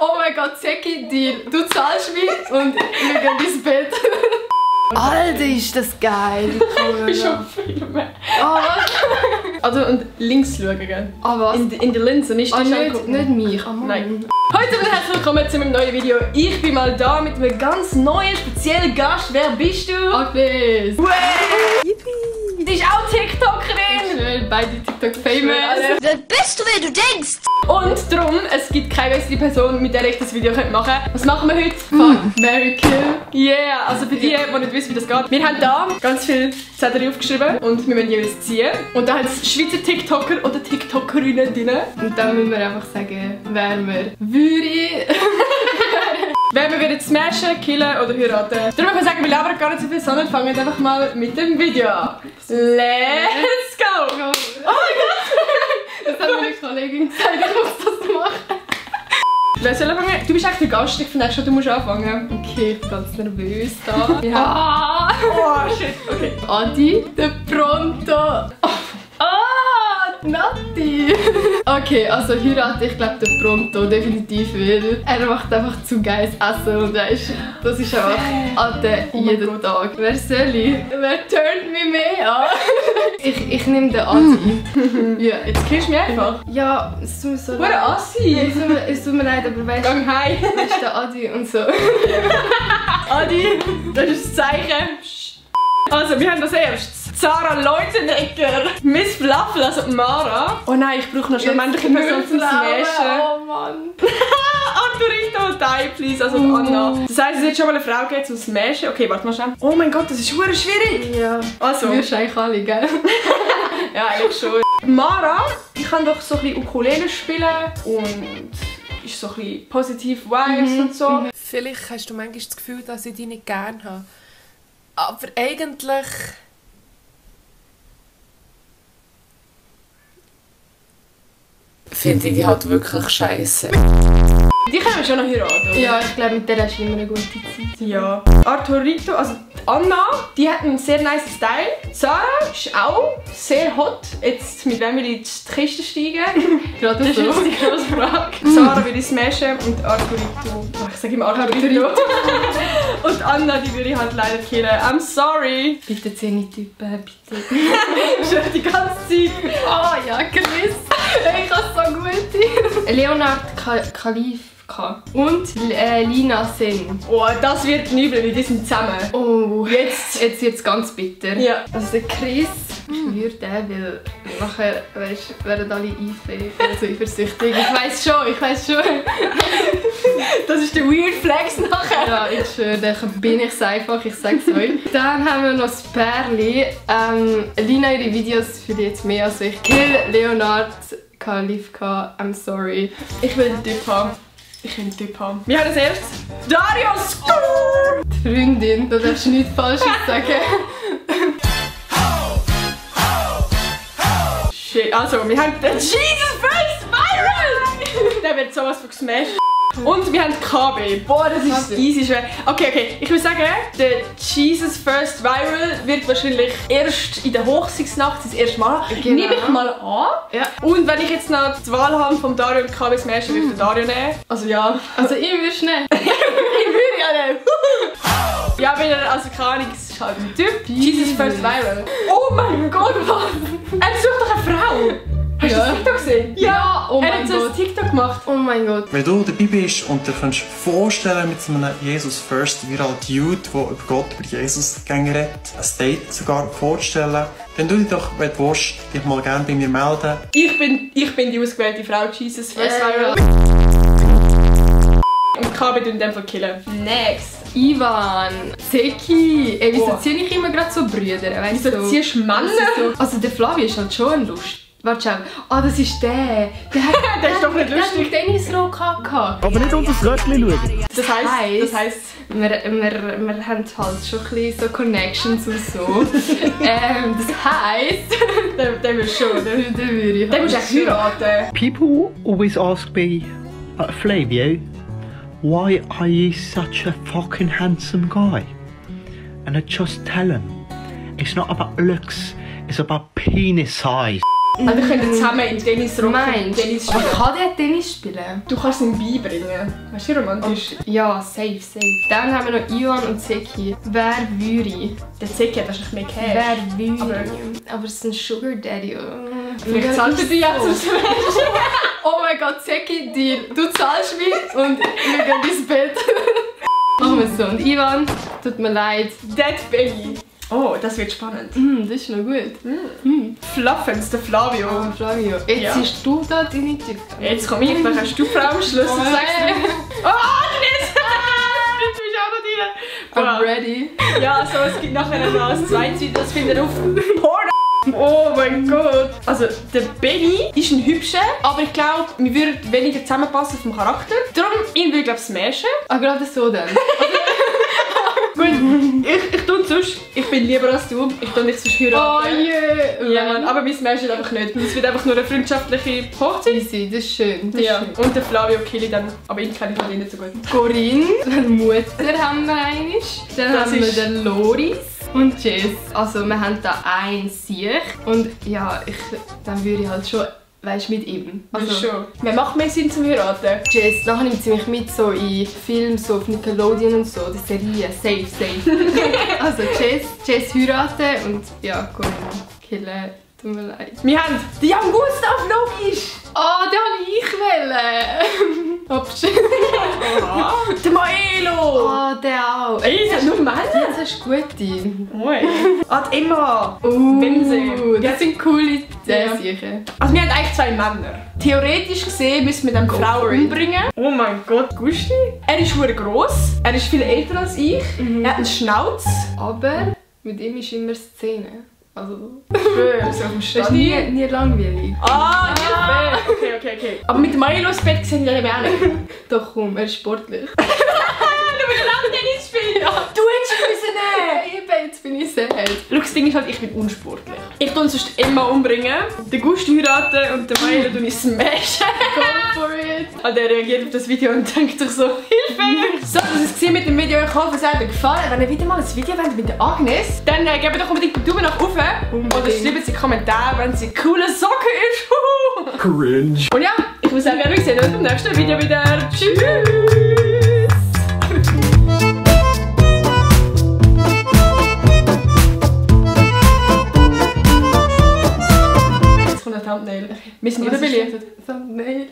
Oh mein Gott, Zeki, Deal. Du zahlst mich und wir gehen ins Bett. Alter, ist das geil. Ich schon filmen. Oh, was? Also und links schauen, gell? Ah, was? In der Linse, nicht die nicht mich. Oh, nein. Heute und herzlich willkommen zu meinem neuen Video. Ich bin mal da mit einem ganz neuen, speziellen Gast. Wer bist du? Agnes. Yippie! Sie ist auch TikTokerin. Schön, beide TikTok-famous. Wer bist du, wer du denkst? Und darum, es gibt keine bessere Person, mit der ich das Video machen könnte. Was machen wir heute? Fuck, Mary Kill. Yeah, also für die, die nicht wissen, wie das geht. Wir haben da ganz viele Zettel aufgeschrieben und wir müssen jeweils ziehen. Und da haben es Schweizer TikToker oder TikTokerinnen drin. Und dann müssen wir einfach sagen, wer wir würde. Wenn wir wieder smashen, killen oder heiraten. Darum kann ich sagen, wir labern gar nicht so viel, sondern fangen einfach mal mit dem Video an. Let's go! Oh mein Gott! Das hat meine Kollegin gesagt, ich muss das machen. Wer soll anfangen? Du bist eigentlich der Gast, ich finde schon, du musst anfangen. Okay, ich bin ganz nervös da. Ja. Oh shit, okay. Adi, der Pronto. Natti! Okay, also heirate ich glaube den Pronto definitiv, weil er macht einfach zu geiles Essen und das ist einfach Alter, jeden Tag. Wer soll ich? Wer turnt mich mehr an? Ich nehme den Adi. Ja, Jetzt killst du mich einfach. ja, es tut mir so Wer leid. Assi? Es tut mir leid, aber weißt Gang heim. du, ist der Adi und so. Adi, das ist das Zeichen. Also, wir haben das erstes. Sarah Leutenegger, Miss Fluffel, also Mara. Oh nein, ich brauche noch schon eine männliche Person zum Smashen. Oh Mann. Arturito, die, please, also Anna. Das heisst, es wird schon mal eine Frau geben zum Smashen. Okay, warte mal schnell. Oh mein Gott, das ist verdammt schwierig. Ja, Also. du wirst eigentlich alle, gell? Ja, eigentlich schon. Mara, die kann doch so ein bisschen Ukulele spielen und ist so ein bisschen positive Vibes und so. Vielleicht hast du manchmal das Gefühl, dass ich dich nicht gerne habe. Aber eigentlich... finde ich die halt wirklich scheiße. Die können wir schon noch heiraten, oder? Ja, ich glaube, mit der hast du immer eine gute Zeit. Ja. Arturito, also Anna, die hat einen sehr nice Style. Sarah ist auch sehr hot. Jetzt, mit wem will ich in die Kiste steigen? Gerade Das so. ist die grosse Frage. Sarah will ich smashen und Arturito... Oh, ich sage immer Arturito. Und Anna, die würde ich halt leider killen. I'm sorry. Bitte 10 Typen, bitte. Schon die ganze Zeit. Oh ja, Chris. Ich habe so gute. Leonard Kalifka und Lina Sen. Oh, das wird übel, weil die sind zusammen. Oh, jetzt wird es ganz bitter. Ja. Also der Chris, ich würde den, weil nachher werden alle so eifersüchtig. Ich weiß schon. Das ist der Weird Flex nachher. Ja, ich schwöre, dann bin ich es einfach, ich sag's euch. Dann haben wir noch das Pärli. Lina, ihre Videos für die jetzt mehr als ich. Kill Leonard Kalifka, I'm sorry. Ich will den Typ haben. Ich will den Typ haben. Wir haben als erstes Dario Skur. Die Freundin, da darfst du nichts Falsches sagen. Shit, also wir haben den Jesus First Viral. Der wird sowas von gesmashed. Und wir haben KB. Boah, das ist easy schwer. Okay, ich würde sagen, der Jesus First Viral wird wahrscheinlich erst in der Hochzeitsnacht das erste Mal. Genau. Nehme ich mal an. Ja. Und wenn ich jetzt noch die Wahl habe vom Dario und KB smashen, würde ich den Dario nehmen. Also ja. Also ich würde schnell. Ich würde ja nehmen. Ja, weil er, also keine Ahnung, es ist halt ein Typ. Jesus First Viral. Oh mein Gott, was? Er sucht doch eine Frau. Hast du das TikTok gesehen? Ja, oh Er mein hat so ein Gott. TikTok gemacht. Oh mein Gott. Wenn du dabei bist und dir kannst vorstellen mit so einem Jesus First viral Dude, der über Gott, über Jesus redet, ein Date sogar vorstellen, dann du dich doch, wenn du willst, dich mal gerne bei mir melden. Ich bin die ausgewählte Frau, Jesus First Viral. Und KB tun in dem Fall killen. Next. Ivan, Zeki. Ey, wieso Oh. ziehe ich immer gerade so Brüder? Weißt Wieso ziehst du Männer? Also der Flavio ist halt schon Lust. Warte schon. Ah, das ist der. Der ist doch nicht der hat lustig. einen Tennisrock gehabt. Aber nicht unter das Röckchen schauen. Das heisst, wir haben halt schon ein bisschen so Connections und so. Das heisst, der will schon. den würde ich Der muss halt echt heiraten. People always ask me, Flavio, why are you such a fucking handsome guy? And I just tell them, it's not about looks, it's about penis size. Also wir können zusammen in Tennisrock Tennis Aber spielen. kann der Tennis spielen? Du kannst ihn beibringen. Weißt du, wie romantisch? Ja, safe. Dann haben wir noch Ivan und Zeki. Wer würde? Der Zeki hat wahrscheinlich mehr Cash. Wer würde? Aber es ist ein Sugar Daddy. Vielleicht zahlt er dich jetzt aufs Mensch. Oh mein Gott, Zeki, Deal. Du zahlst mich und wir gehen ins Bett. Machen wir es so. Und Ivan, tut mir leid. Dead Baby. Oh, das wird spannend. Das ist noch gut. Fluffens, der Flavio. Oh, Flavio. Jetzt Ja. siehst du da deine Tüte. Jetzt komm ich, dann hast du Frauenschlüssel. Oh, Sagst du. nein. Oh, Dennis! Du bist auch noch I'm rein. ready. Ja, so, es gibt nachher noch ein zweites Video, das findet ihr auf Porn. Oh mein Gott. Also, der Benny ist ein hübscher, aber ich glaube, wir würden weniger zusammenpassen vom Charakter. Darum, ihn würde ich glaube smashen. Ah, gerade so dann. Gut, ich tue sonst. Ich bin lieber als du. Ich tue dich sonst Oh heiraten. je. Ja, Mann, aber wir smashen einfach nicht. Es wird einfach nur eine freundschaftliche Hochzeit. Easy, das ist schön. Das ist Ja. schön. Und der Flavio Kili dann. Aber ihn kenne ich halt nicht so gut. Corinne, meine Mutter haben wir einisch. Dann Das haben wir ist- den Loris und Jess. Also wir haben da ein Sieg. Und ja, dann würde ich halt schon, weißt du, mit ihm. Also schon. Wer macht mehr Sinn zum heiraten? Jess, nachher nimmt sie mich mit so in Filme, so auf Nickelodeon und so, die Serien, safe. Also Jess heiraten und ja, Corinne killen, tut mir leid. Wir haben den Jan Gustav, logisch! Oh, den wollte ich wollen. Ups. Der Maelo! Oh, der auch. Ey, es hat nur Männer! Das ist gute. Oi. Ah, die Emma! Wenzel. Ja. Das sind coole Ja. sicher. Also wir haben eigentlich zwei Männer. Theoretisch gesehen müssen wir dann die Frau for it. umbringen. Oh mein Gott, Gusti. Er ist sehr gross. Er ist viel älter als ich. Er hat einen Schnauz. Aber mit ihm ist immer Szene. Also, Schön, so auf dem das ist Stand. nie langweilig. Ah, ja. Okay. Aber mit Maelo ins Bett sehen wir auch nicht. Doch komm, er ist sportlich. Du willst auch Tennis spielen? Ja. Du hättest müssen nehmen. Eben, jetzt bin ich sad. Schau, das Ding ist halt, ich bin unsportlich. Ich tue sonst Emma umbringen, den Gusti heiraten und den Maelo tue ich smashen. Go for it. Und er reagiert auf das Video und denkt sich so, Hilfe! So, das war mit dem Video. Ich hoffe, es hat euch gefallen. Wenn ihr wieder mal ein Video wollt mit der Agnes, dann gebt doch unbedingt einen Daumen nach oben. Unbedingt. Oder schreibt es in die Kommentare, wenn sie coole Socke ist. Cringe. Und ja, ich würde sagen, wir sehen uns beim nächsten Video wieder. Tschüss! Jetzt kommt ein Thumbnail. Wir sind überbelichtet. Thumbnail.